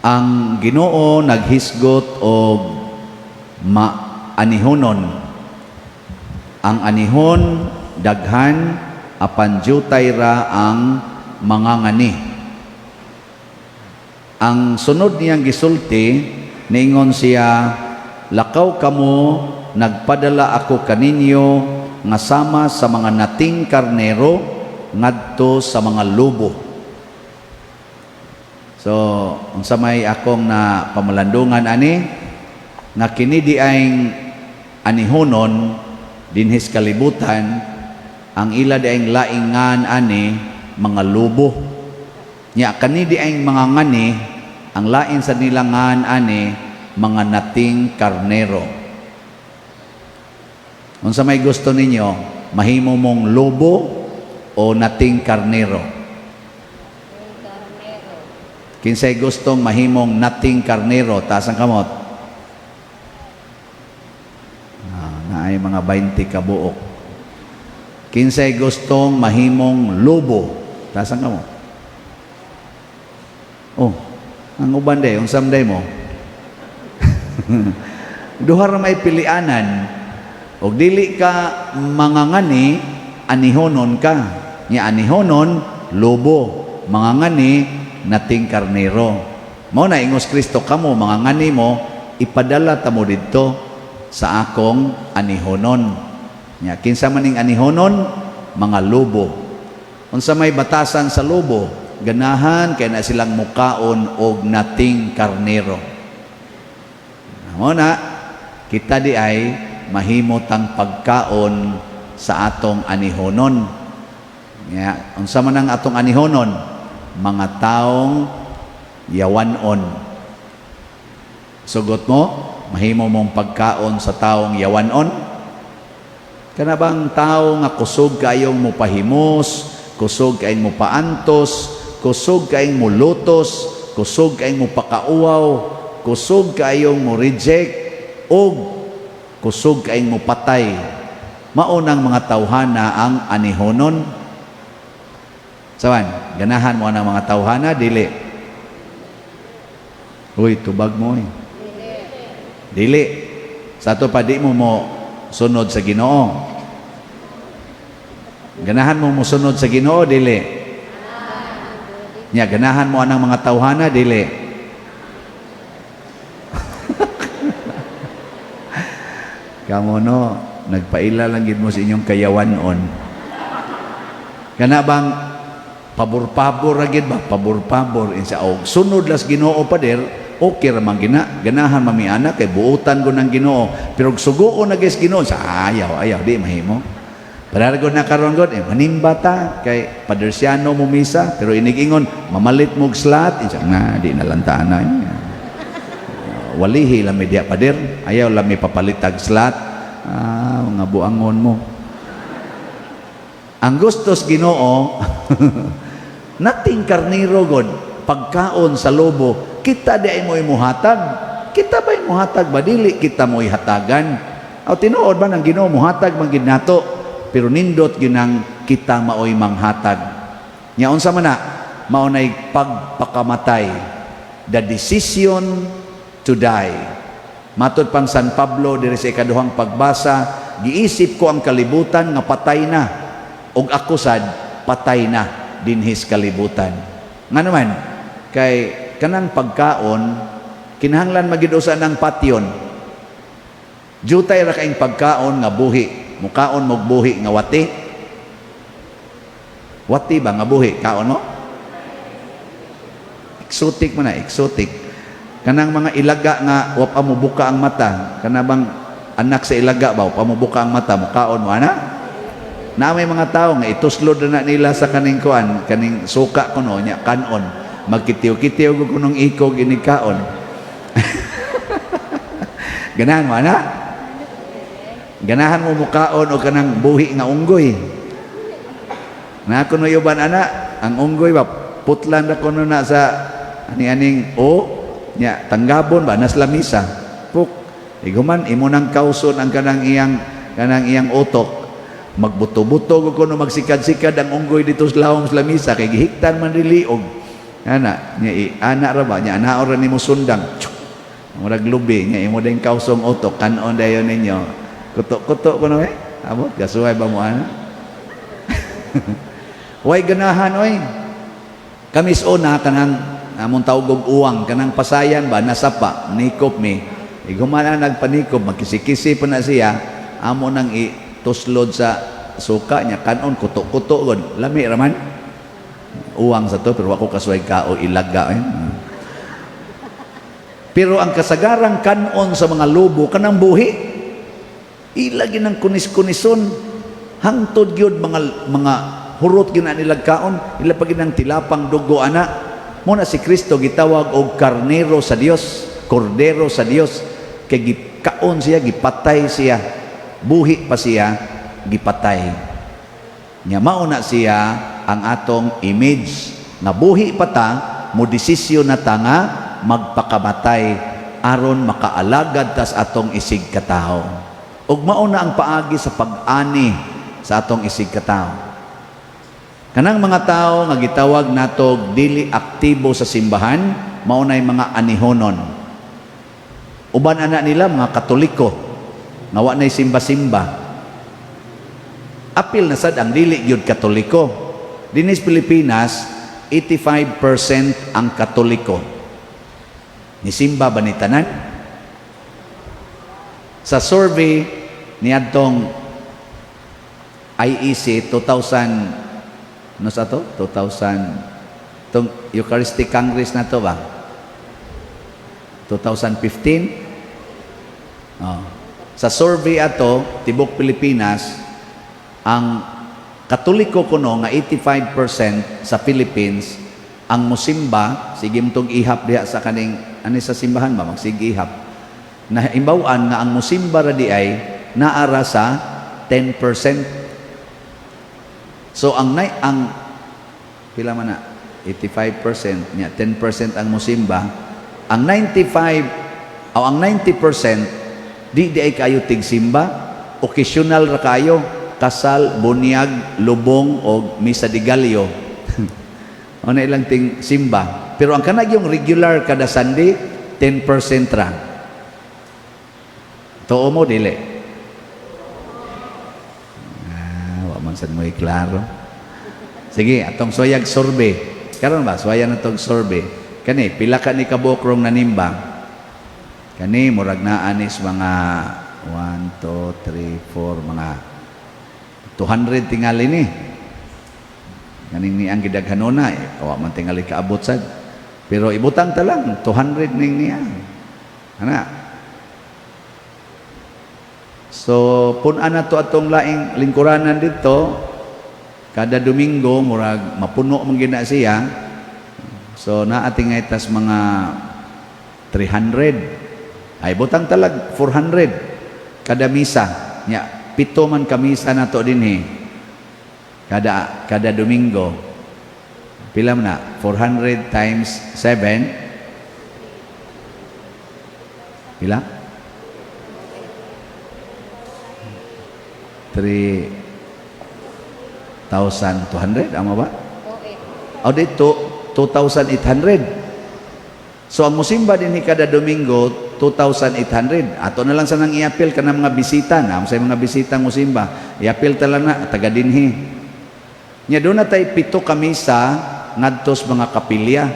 Ang Ginoo naghisgot og maanihonon. Ang anihon daghan, apan jutay ra ang mangangani. Ang sunod niyang gisulti, niingon siya, "Lakaw kamo, nagpadala ako kaninyo nga sama sa mga nating karnero ngadto sa mga lobo." So, unsa may akong na pamalandungan ani nga kini diay anihonon dinhis kalibutan, ang ila diay laing ngan ani mga lobo. Nya kani diay mga ngani, ang lain sa nila ngan ani mga nating karnero. Unsa may gusto ninyo, mahimo mong lobo o nating karnero? Kinsay gustong mahimong nating karnero, taas ang kamot. Ah, naay mga 20 ka buok. Kinsay gustong mahimong lobo, taas ang kamot. Oh, ang uban day, unsa man day mo? Duha ra may pilianan. Og dili ka mangangani, anihonon ka. Nya anihonon, lobo. Mangangani, nating karnero. Mao na ingos Kristo, kamo mangangani mo, ipadala ta mo didto sa akong anihonon. Nya kinsa man ning anihonon? Mga lobo. Unsa may batasan sa lobo? Ganahan kay na silang mukaon og nating karnero. Mao na kita di ay mahimo tang pagkaon sa atong anihonon. Nya unsa man ang atong anihonon? Mga taong yawanon. Sugot mo, mahimo mong pagkaon sa taong yawanon? Kana bang tao nga kusog kayong mupahimos, kusog kayong mupaantos, kusog kayong mulutos, kusog kayong mupakauwaw, kusog kayong mo reject, og kusog kayong mupatay. Mao nang mga tawhana ang anihonon. Sawan, ganahan mo ang mga tawhana, dili? Uy, tubag mo eh. Dili. Sa ato pa di mo mo sunod sa Ginoo. Ganahan mo mo sunod sa Ginoo, dili? Nya ganahan mo anang mga tawhana, dili? Kamo no, nagpaila lang gid mo sa inyong kayawanon. Kana bang pabor-pabor ra gid ba? Pabor-pabor insa og sunod las Ginoo, pader, okay ra man gina. Ganahan mami ana kay buotan ko ng Ginoo. Pero og suguon na gyud Ginoo sa ayaw, ayaw di mahimo. Para gud na karon gud eh, manimba ta kay Padersiano mo misa, pero inigingon mamalit mo og slot insa nga di na lang ta ana. Walihi lang mi diya, pader, ayaw lang mi papalitag slot. Ah, mga buangon mo. Ang gustos Ginoo, nating karnero god, pagkaon sa lobo. Kita di ay mo muhatag. Kita ba muhatag ba? Dili kita mo ihatagan. Aw, tinuod ba ng Ginoo muhatag man gid nato, pero nindot ginang kita maoy manghatag. Nya unsa man na? Mao nay pagpakamatay. The decision to die. Matod pang San Pablo diri sa ikaduhang pagbasa, giisip ko ang kalibutan nga patay na ug ako sad patay na dinhis kalibutan. Nga naman, kay kanang pagkaon kinahanglan magid usa ng patyon. Jutay ra kaing pagkaon nga buhi. Mukaon mo buhi nga wati. Wati ba nga buhi? Kaon mo? Exotic mo na, exotic. Kanang mga ilaga nga wa pa mo buka ang mata, kana bang anak sa ilaga ba, wa pa mo buka ang mata, mukaon mo ana? Na may mga tao nga ituslod na nila sa kaning kuan, kaning suka kuno nya kanon. Magkitiw-kitiw ko kunong ikog inig kaon. Ganahan mo ana? Ganahan mo mukaon o kanang buhi nga unggoy? Na kuno uban ana, ang unggoy ba putlan ra kuno na sa ani-aning o nya tanggabon ba nas lamisa. Puk iguman imo nang kawson ang kanang iyang utok. Magbuto-buto ko kuno, magsikad-sikad ang unggoy dito sa lawom sa lamisa kay gihiktan man dili og Ana, nya ana ra ba nya ana ra nimo sundang. Tsk. Murag lubi nya imo ding kawsong utok kanon dayon ninyo. Kuto-kuto kuno eh. Abot kasuway ba mo ana? Way ganahan oy. Kamis una kanang among tawag og uwang, kanang pasayan ba nasapa nikop mi. Igumana nagpanikop, magkisi-kisi pa na siya, amo nang ituslod sa suka niya kanon, kuto-kuto gud, lami ra man. Uwang sa to, pero wa ko kasuway kao ilaga eh. Pero ang kasagarang kanon sa mga lobo kanang buhi, ila ginang kunis-kunison, hangtod gyud mga hurot gyud na nilag kaon, ila pa ginang tilapang dugo ana. Mo na si Kristo gitawag og karnero sa Dios, kordero sa Dios, kay gikaon siya, gipatay siya, buhi pa siya, gipatay. Nya mao na siya ang atong image nga buhi pa ta, mo desisyon na ta nga magpakamatay aron makaalagad tas atong isig katawo. Ug mao na ang paagi sa pag-ani sa atong isig katawo. Kanang mga tao nga gitawag nato dili aktibo sa simbahan, mao nay mga anihonon. Uban ana nila mga Katoliko nga wa nay simba-simba. Apil na sad ang dili gyud Katoliko. Dinis Pilipinas, 85% ang Katoliko. Nisimba ba ni tanan? Sa survey niadtong IEC 2000, no, sa to 2000 tong Eucharistic Congress na to ba, 2015, oh. Sa survey ato tibok Pilipinas, ang Katoliko kuno nga 85% sa Philippines ang musimba, sige tong ihap diha sa kaning ani sa simbahan ba, magsige ihap na imbaw-an nga ang musimba ra di ay naara sa 10%. So ang pila man na 85% nya 10% ang musimba, ang 95 o ang 90% di ay kayo tigsimba, occasional ra kayo, kasal, bunyag, lubong o misa de gallo. Ano ilang ting simba. Pero ang kanag yung regular kada Sunday, 10% ra. Tuo mo dili? Ah, wa man sad mo klaro. Sige, atong suwayag survey. Karon ba, suwayan na tong survey. Kani, pila ka ni kabuok rong nanimba? Kani, murag naa anis mga 1, 2, 3, 4, mga 200 tingali ni. Kaning ni ang gidaghanona, eh, wa man tingali kaabot sad. Pero ibutang ta lang, 200 ning niya. Ana. So, pun-an na to atong laing lingkuranan dito, kada Domingo, murag mapuno man gina siya. So, naa tingay tas mga 300. Ay, butang talag 400 kada misa. Nya, 7 man ka misa nato dinhi. Kada Domingo. Pila man na? 400 times 7. Pila? 3,200, ama ba? O dito, 2,800. So ang musimba din kada Domingo, 2,800. Ato na lang sa nang iapil ka ng mga bisita na, sa mga bisita musimba, iapil ta lang na, taga dinhi. Nya doon na tay 7 kamisa ngadtos mga kapilya.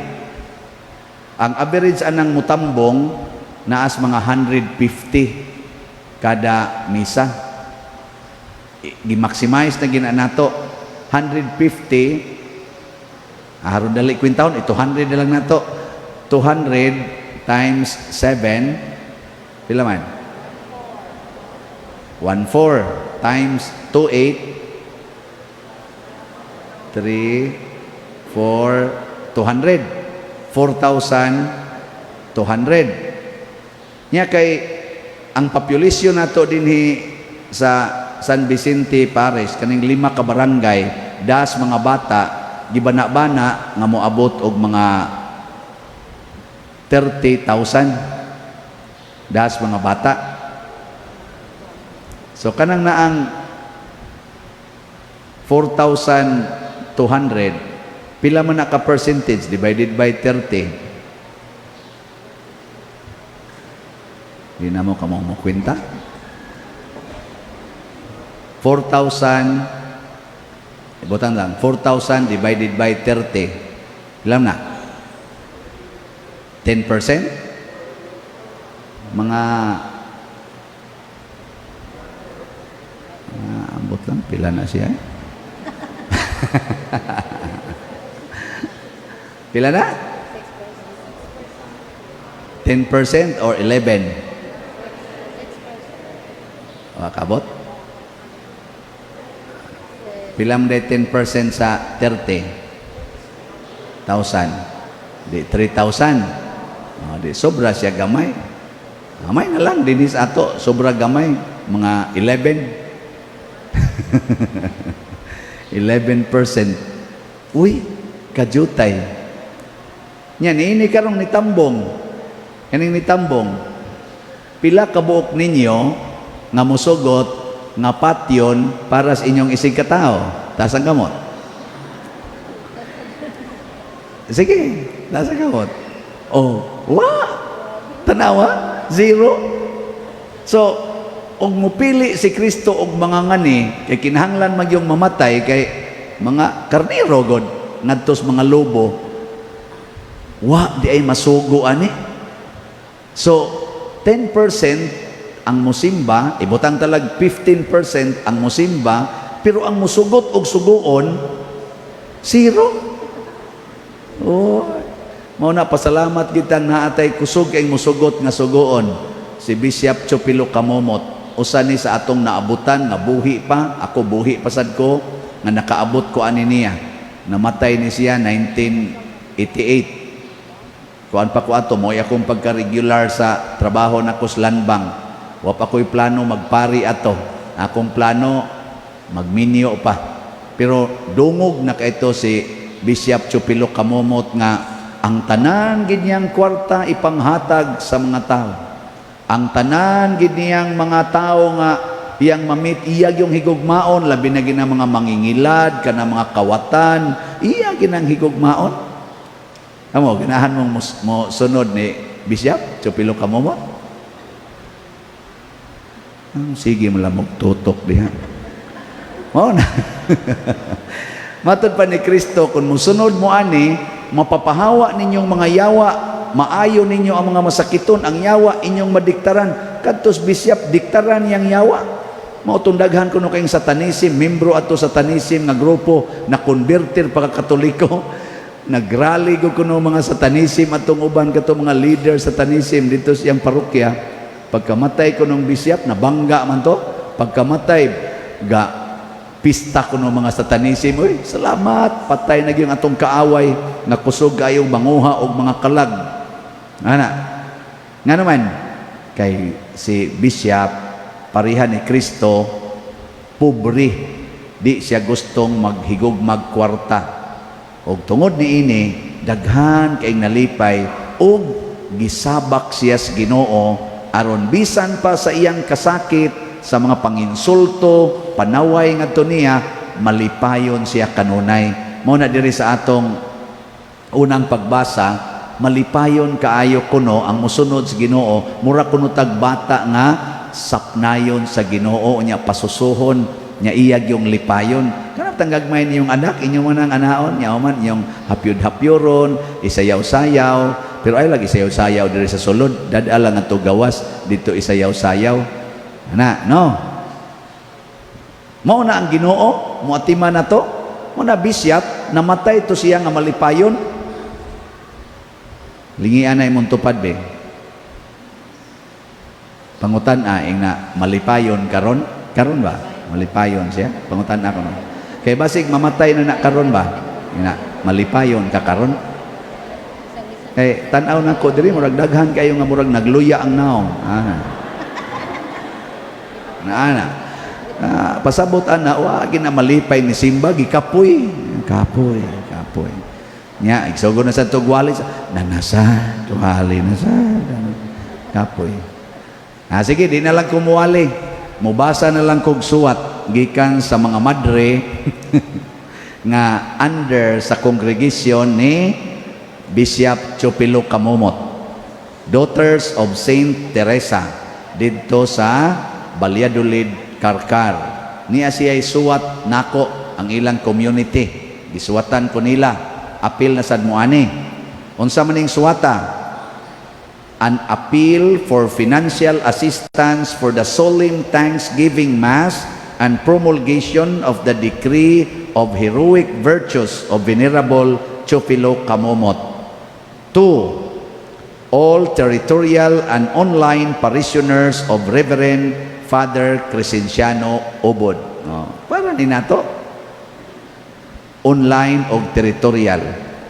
Ang average anang mutambong naas mga 150 kada misa. Gi-maximize na gina nato 150, aron dali kwintahon, 200 na lang nato. 200 times 7, pila man? 1,4 times 2, 8, 3, 4, 200, 4,200. Nya kay ang populasyon nato dinhi sa San Vicente Parish, kaning 5 ka barangay, das mga bata, gibana-bana nga moabot og mga 30,000 das mga bata. So kanang naang 4,200, Pila man na ka percentage divided by 30? Di na mo kamo mo kwenta? 4,000, ibutan lang, 4,000 divided by 30. Ilan na? 10%? Mga ambot lang, pila na siya eh? Pila na? 10% or 11? O, kabot? Pila mo 10% sa 30,000? Di 3,000. O, di sobra siya gamay. Gamay na lang dinis ato, sobra gamay, mga 11. 11%. Uy, kajutay. Nya niini karong nitambong. Kaning nitambong. Pila ka buok ninyo nga mosugot nga patyon para sa inyong isig katao? Taas ang kamot. Sige, taas ang kamot. Oh, wa. Tanawa, zero. So, og mupili si Kristo og mga ngani kay kinahanglan magyong mamatay kay mga karniro god ngadtos mga lobo, wa di ay masugo ani. So 10% ang musimba, ibutang talag 15% ang musimba, pero ang musugot og suguon, zero. Oh, mao na pasalamat kita naatay kusog kay musugot nga suguon, si Bishop Chupilo Kamomot. Usa ni sa atong naabutan nga buhi pa. Ako, buhi pa sad ko nga nakaabot ko ani niya. Namatay ni siya 1988. Kuan pa ko ato, mo akong pagka-regular sa trabaho nako sa landbank. Wa pa ko'y plano magpari ato. Akong plano magminyo pa. Pero dungog na kaito si Bishop Chupilo Kamomot nga ang tanan gid niyang kwarta ipanghatag sa mga tao. Ang tanan gid niyang mga tao nga iyang mamit, iya yung higugmaon, labi na gina mga mangingilad kana mga kawatan, iya ginang higugmaon. Amo, ganahan mong mo sunod ni Bishop Chupilo Kamomot? Sige mo lang tutok diha. Mao na. Matod pa ni Kristo, kung musunod mo ani, mapapahawa ninyong mga yawa, maayo ninyo ang mga masakiton, ang yawa inyong madiktaran. Kadtos Bishop, diktaran yang yawa. Mao tong daghan kuno kayong satanism, membro ato satanism nga grupo na converter pa Katoliko. Nagrally ko kuno mga satanism atong uban kato mga leader satanism dito sa iyang parokya. Pagkamatay ko ng bishop, nabangga man to. Pagkamatay, ga pista ko ng mga satanism. Uy, salamat, patay na gyud atong kaaway nga kusog kayong manguha og mga kalag. Ana. Nga naman, kay si Bishop, pareha ni Kristo, pobre, di siya gustong maghigog magkwarta. Og tungod niini, daghan kay nalipay og gisabak siya sa Ginoo aron bisan pa sa iyang kasakit, sa mga panginsulto, panaway ngadto niya, malipayon siya kanunay. Mao na diri sa atong unang pagbasa, malipayon kaayo kuno ang musunod sa Ginoo, mura kuno tag bata nga sapnayon sa Ginoo nya pasusuhon nya iyag yung lipayon. Kanang tanggagmay niyong anak, inyo man ang anaon nya man inyong hapyud-hapyuron, isayaw-sayaw, pero ay lagi isayaw-sayaw diri sa sulod, dad-a lang ang gawas dito isayaw-sayaw. Ana, no? Mao na ang Ginoo, moatiman na to. Mao na bisyap, namatay to siya nga malipayon. Lingian na imong tupad be. Pangutan a ing na malipayon karon, karon ba? Malipayon siya. Pangutan ako no. Kay basig mamatay na na karon ba? Ing na malipayon ka karon. Kay tan-aw na ko diri, murag daghan kayo nga murag nagluya ang naong. Ana. Na ana. Ah, pasabot ana wa gina malipay ni simba, gikapoy. Kapoy, kapoy. Nya igsugo na sa tugwali nanasa, tuwali na sa kapoy. Ah, sige, di na lang kumuwali. Mubasa na lang kog suwat gikan sa mga madre. Nga under sa congregation ni Bishop Teofilo Camomot. Daughters of Saint Teresa didto sa Valladolid, Carcar. Niya siya suwat nako ang ilang community. Gisuwatan ko nila. Apil na sad mo ani. Unsa man ning suwata? An appeal for financial assistance for the solemn Thanksgiving Mass and promulgation of the decree of heroic virtues of Venerable Teofilo Camomot. Two, all territorial and online parishioners of Reverend Father Crescenciano Obod. Oh, para ni nato online o territorial.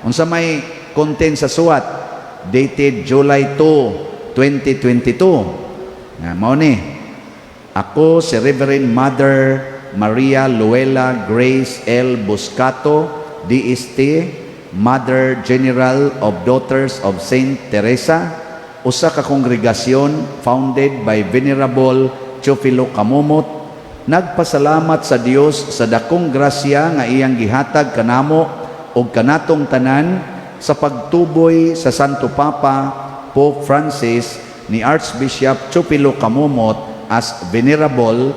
Unsa may content sa suwat, dated July 2, 2022. Nga mao ni, ako si Reverend Mother Maria Luella Grace L. Buscato, DST, Mother General of Daughters of Saint Teresa, usa ka kongregasyon founded by Venerable Teofilo Camomot, nagpasalamat sa Dios sa dakong grasya nga iyang gihatag kanamo ug kanatong tanan sa pagtuboy sa Santo Papa Pope Francis ni Archbishop Teofilo Camomot as Venerable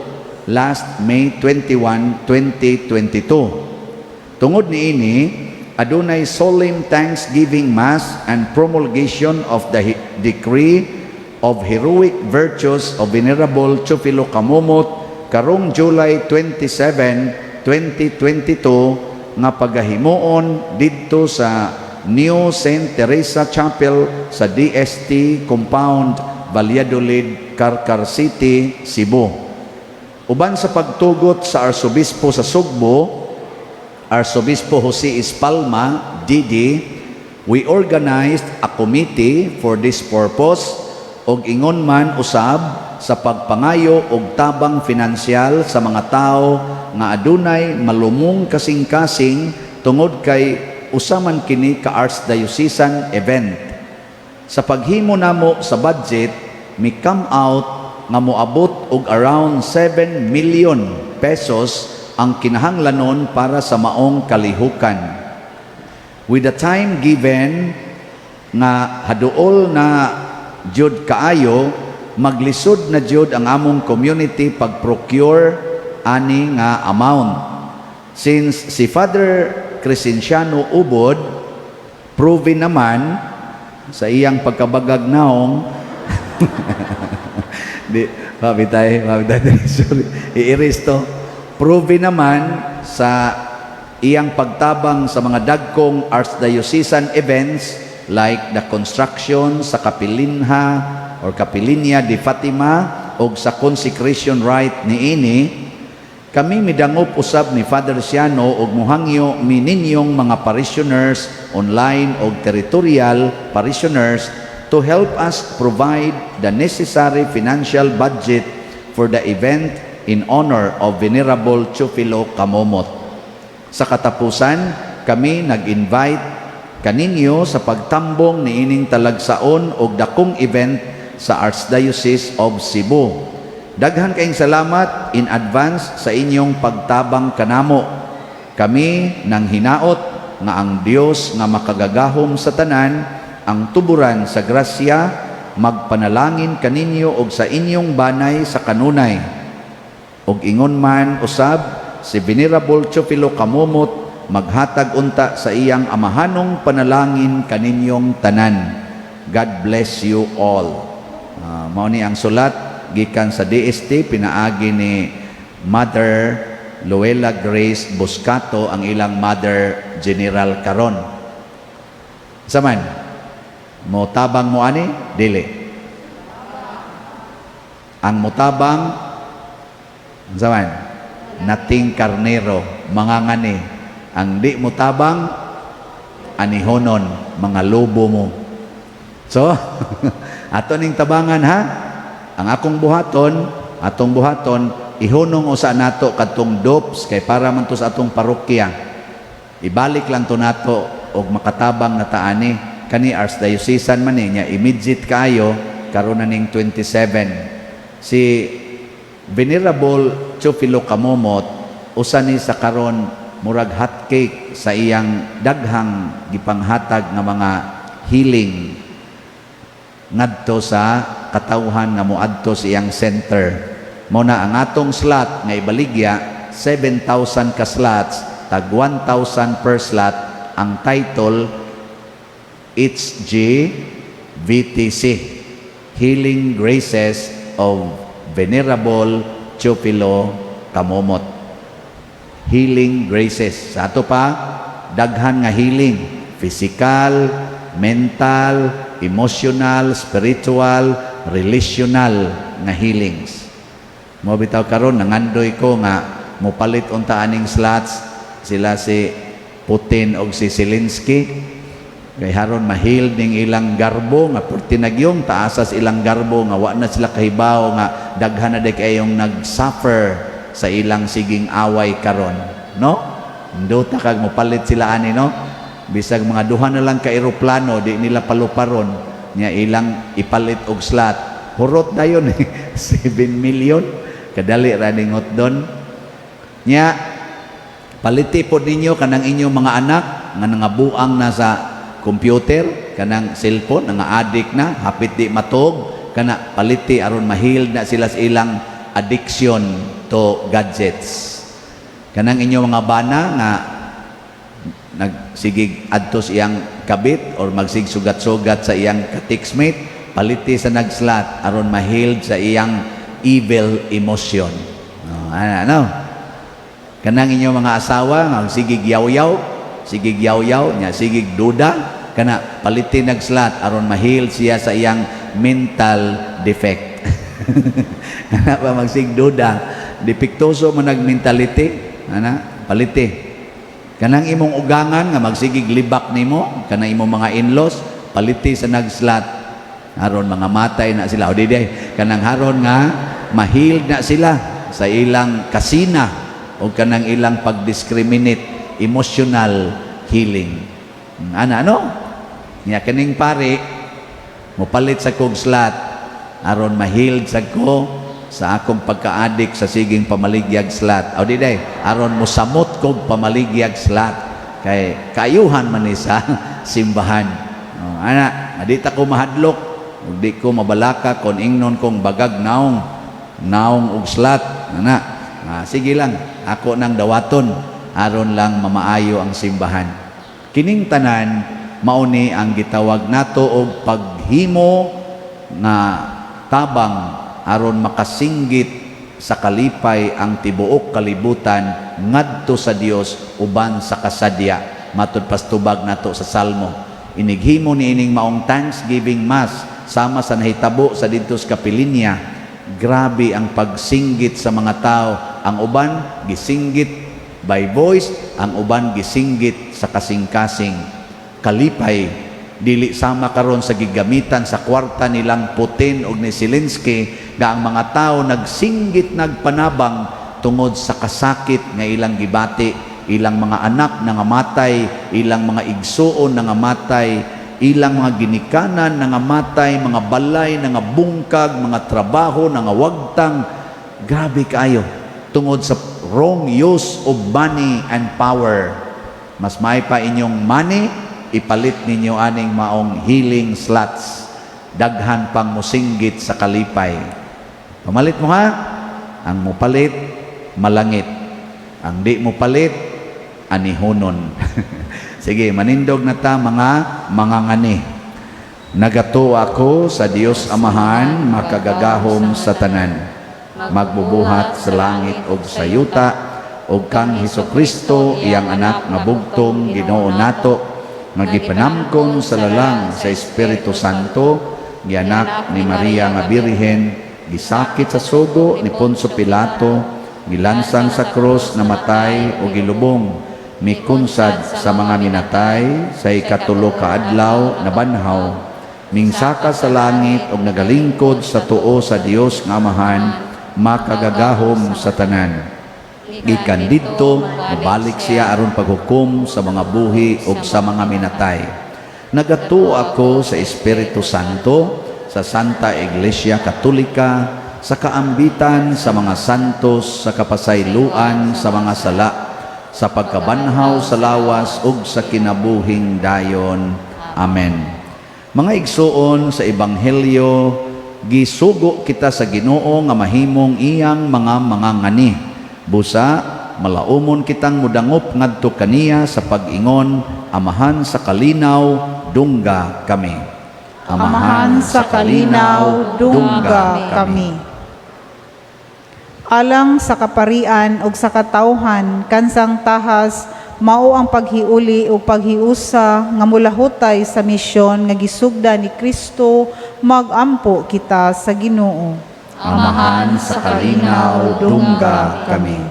last May 21, 2022. Tungod niini, adunay solemn Thanksgiving Mass and promulgation of the decree of heroic virtues of Venerable Teofilo Camomot karong July 27, 2022 nga pagahimuon didto sa New St. Teresa Chapel sa DST Compound, Valladolid, Carcar City, Cebu. Uban sa pagtugot sa Arsobispo sa Sugbo, Arsobispo Jose Espalma, DD, we organized a committee for this purpose og ingon man usab sa pagpangayo og tabang finansyal sa mga tao nga adunay malumong kasing-kasing tungod kay usa man kini ka archdiocesan event. Sa paghimo namo sa budget, mi come out nga moabot og around 7 million pesos ang kinahanglanon para sa maong kalihukan. With the time given nga haduol na jud kaayo, maglisod na jud ang among community pag-procure ani nga amount. Since si Father Crescenciano Ubod proven naman sa iyang pagkabagag naong di mabitay mabitay, sorry, i-erase to, proven naman sa iyang pagtabang sa mga dagkong archdiocesan events like the construction sa Kapilinha or Kapilinya de Fatima og sa consecration rite niini, kami midangop usab ni Father Siano og muhangyo mi ninyong mga parishioners online og territorial parishioners to help us provide the necessary financial budget for the event in honor of Venerable Teofilo Camomot. Sa katapusan, kami nag-invite kaninyo sa pagtambong niining talagsaon og dakong event sa Archdiocese of Cebu. Daghan kayong salamat in advance sa inyong pagtabang kanamo. Kami nang hinaot nga ang Dios nga makagagahom sa tanan, ang tuburan sa grasya, magpanalangin kaninyo og sa inyong banay sa kanunay. Og ingon man usab si Venerable Teofilo Camomot maghatag unta sa iyang amahanong panalangin kaninyong tanan. God bless you all. Mao ni ang sulat gikan sa DST pinaagi ni Mother Luella Grace Buscato, ang ilang Mother General karon. Saman, mo tabang mo ani? Dili. Ang motabang saman, nating karnero, mga ngani. Ang di mo tabang, anihonon, mga lobo mo. So, ato ning tabangan ha. Ang akong buhaton, atong buhaton, ihunong usa nato kadtong DOPS kay para man to sa atong parokya. Ibalik lang to nato og makatabang na taani kani, archdiocesan man ni nya, immediate kaayo karon na ning 27. Si Venerable Teofilo Camomot usa ni sa karon murag hot cake sa iyang daghang gipanghatag nga mga healing ngadto sa katawhan nga moadto sa iyang center. Mao na ang atong slot nga ibaligya, 7,000 ka slots, tag 1,000 per slot. Ang title, HGVTC, Healing Graces of Venerable Teofilo Camomot. Healing Graces. Sa ato pa, daghan nga healing. Physical, mental, emotional, spiritual, relational nga healings. Mao bitaw karon nangandoy ko nga mopalit unta aning slots sila si Putin og si Zelensky kay haron ma-heal ning ilang garbo nga perti nagyong taasas ilang garbo nga wa na sila kahibaw nga daghan na day kayong nag-suffer sa ilang siging away karon, no? Nindota kag mopalit sila ani, no? Bisag mga duha na lang ka eroplano, di nila paluparon nya ilang ipalit og slot. Hurot dayon 7 million, kadali ra ningot don nya. Paliti pod ninyo kanang inyong mga anak nga nangabuang na sa computer, kanang cellphone, nga addict na, hapit di matog, kana paliti aron ma-heal na sila sa ilang addiction to gadgets. Kanang inyong mga bana nga nagsigig adto sa iyang kabit or magsig sugat-sugat sa iyang ka-textmate, paliti sa nag-slot aron ma-heal sa iyang evil emotion. No, ano, ano? Kanang inyong mga asawa nga sigig yaw-yaw, sigig yaw-yaw nya sigig duda, kana paliti nag-slot aron ma-heal siya sa iyang mental defect. Ana pa magsig duda, depektoso man nag mentality, ana paliti. Kanang imong ugangan nga magsigig libak nimo, kanang imong mga in-laws, paliti sa nag-slot aron mga matay na sila. O di di, kanang haron nga ma-heal na sila sa ilang kasina o kanang ilang pag-discriminate, emotional healing. Ana, ano? Nya kaning pare mopalit sa kog slot aron ma-heal sa ko sa akong pagka-addict sa siging pamaligyag slot. O di day, aron mosamot kog pamaligyag slot kay kaayuhan man ni sa simbahan. O, ana, di ta ko mahadlok ug di ko mabalaka kon ingnon kong bagag naong naong og slot. Ana, ah, sige lang, ako nang dawaton aron lang mamaayo ang simbahan. Kining tanan mao ni ang gitawag nato og paghimo nga tabang aron makasinggit sa kalipay ang tibuok kalibutan ngadto sa Dios uban sa kasadya, matud pastubag nato sa Salmo. Inighimo ni ining maong Thanksgiving Mass sama sa nahitabo sa didto sa Kapilinya, grabe ang pagsinggit sa mga tao. Ang uban gisinggit by voice, ang uban gisinggit sa kasing-kasing. Kalipay dili sama karon sa gigamitan sa kwarta nilang Putin og ni Zelensky nga ang mga tao nagsinggit, nagpanabang tungod sa kasakit nga ilang gibati, ilang mga anak nangamatay, ilang mga igsuon nangamatay, ilang mga ginikanan nangamatay, mga balay nangabungkag, mga trabaho nangawagtang. Grabe kaayo tungod sa wrong use of money and power. Mas may pa inyong money, ipalit ninyo aning maong healing slots. Daghan pang musinggit sa kalipay. Pamalit mo ha. Ang mupalit, malangit. Ang di mo palit, anihonon. Sige, manindog na ta, mga mangangani. Nagatuo ako sa Dios Amahan, makagagahom sa tanan, magbubuhat sa langit ug sa yuta, ug kang Hesus Kristo, iyang anak nga bugtong Ginoo nato, nga gipanamkon sa lalang sa Espiritu Santo, gianak ni Maria nga Birhen, gisakit sa sugo ni Poncio Pilato, gilansang sa krus, namatay o gilubong, mikunsad sa mga minatay, sa ikatulo ka adlaw nabanhaw, mingsaka sa langit ug nagalingkod sa tuo sa Dios nga Amahan, makagagahom sa tanan. Gikan didto mobalik siya aron paghukom sa mga buhi ug sa mga minatay. Nagatuo ako sa Espiritu Santo, sa Santa Iglesia Katolika, sa kaambitan sa mga santos, sa kapasayloan sa mga sala, sa pagkabanhaw sa lawas ug sa kinabuhing dayon. Amen. Mga igsuon, sa Ebanghelyo, gisugo kita sa Ginoo nga mahimong iyang mga mangangani. Busa malaumon kitang mudangop ngadto kaniya sa pag-ingon, "Amahan sa kalinaw, dungga kami." Amahan sa kalinaw, dungga kami. Alang sa kaparian ug sa katawhan kansang tahas mao ang paghiuli ug paghiusa nga mulahutay sa misyon nga gisugda ni Kristo, magampo kita sa Ginoo. Amahan sa kalinaw, dungga kami.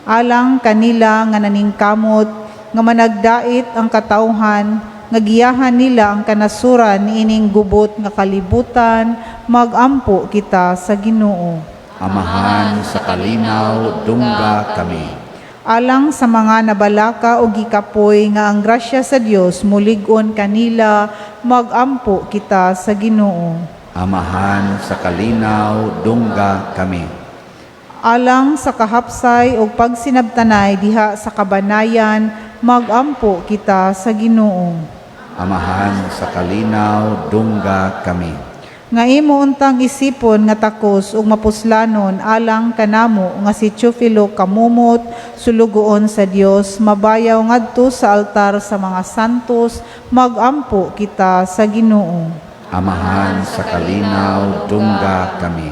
Alang kanila nga naningkamot nga managdait ang katawhan nga giyahan nila ang kanasuran niining gubot nga kalibutan, magampo kita sa Ginoo. Amahan sa kalinaw, dungga kami. Alang sa mga nabalaka o gikapoy nga ang grasya sa Dios mulig-on kanila, magampo kita sa Ginoo. Amahan sa kalinaw, dungga kami. Alang sa kahapsay ug pagsinabtanay diha sa kabanayan, magampo kita sa Ginoo. Amahan sa kalinaw, dungga kami. Nga imo untang isipon nga takos ug mapuslanon alang kanamo nga si Teofilo Camomot, sulugoon sa Dios, mabayaw ngadto sa altar sa mga santos, magampo kita sa Ginoo. Amahan sa kalinaw, dungga kami.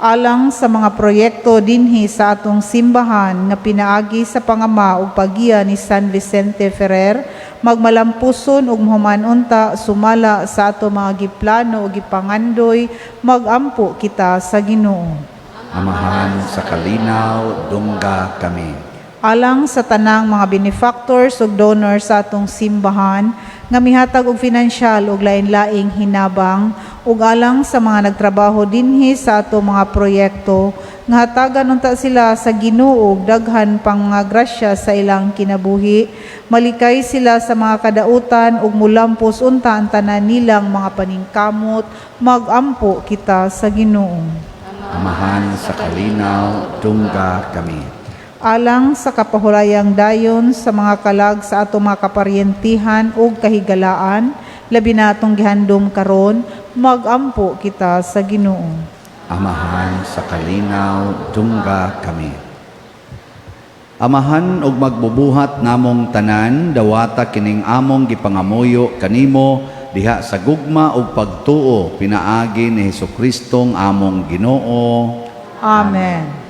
Alang sa mga proyekto dinhi sa atong simbahan nga pinaagi sa pangama ug paggiya ni San Vicente Ferrer, magmalampuson ug mahuman unta sumala sa ato mga giplano ug gipangandoy, magampo kita sa Ginoo. Amahan sa kalinaw, dungga kami. Alang sa tanang mga benefactors ug donors sa atong simbahan nga mihatag og finansyal ug lain-laing hinabang ug alang sa mga nagtrabaho dinhi sa ato mga proyekto nga hatagan unta sila sa Ginoo og daghan pang mga grasya sa ilang kinabuhi, malikay sila sa mga kadautan ug mulampos unta ang tanan nilang mga paningkamot, magampo kita sa Ginoo. Amahan sa kalinaw, dungga kami. Alang sa kapahulayang dayon sa mga kalag sa atong mga kaparyentihan ug kahigalaan, labi na atong gihandom karon, magampo kita sa Ginoo. Amahan sa kalinaw, dungga kami. Amahan ug magbubuhat namong tanan, dawata kining among gipangamuyo kanimo diha sa gugma ug pagtuo pinaagi ni Hesus Kristong among Ginoo. Amen.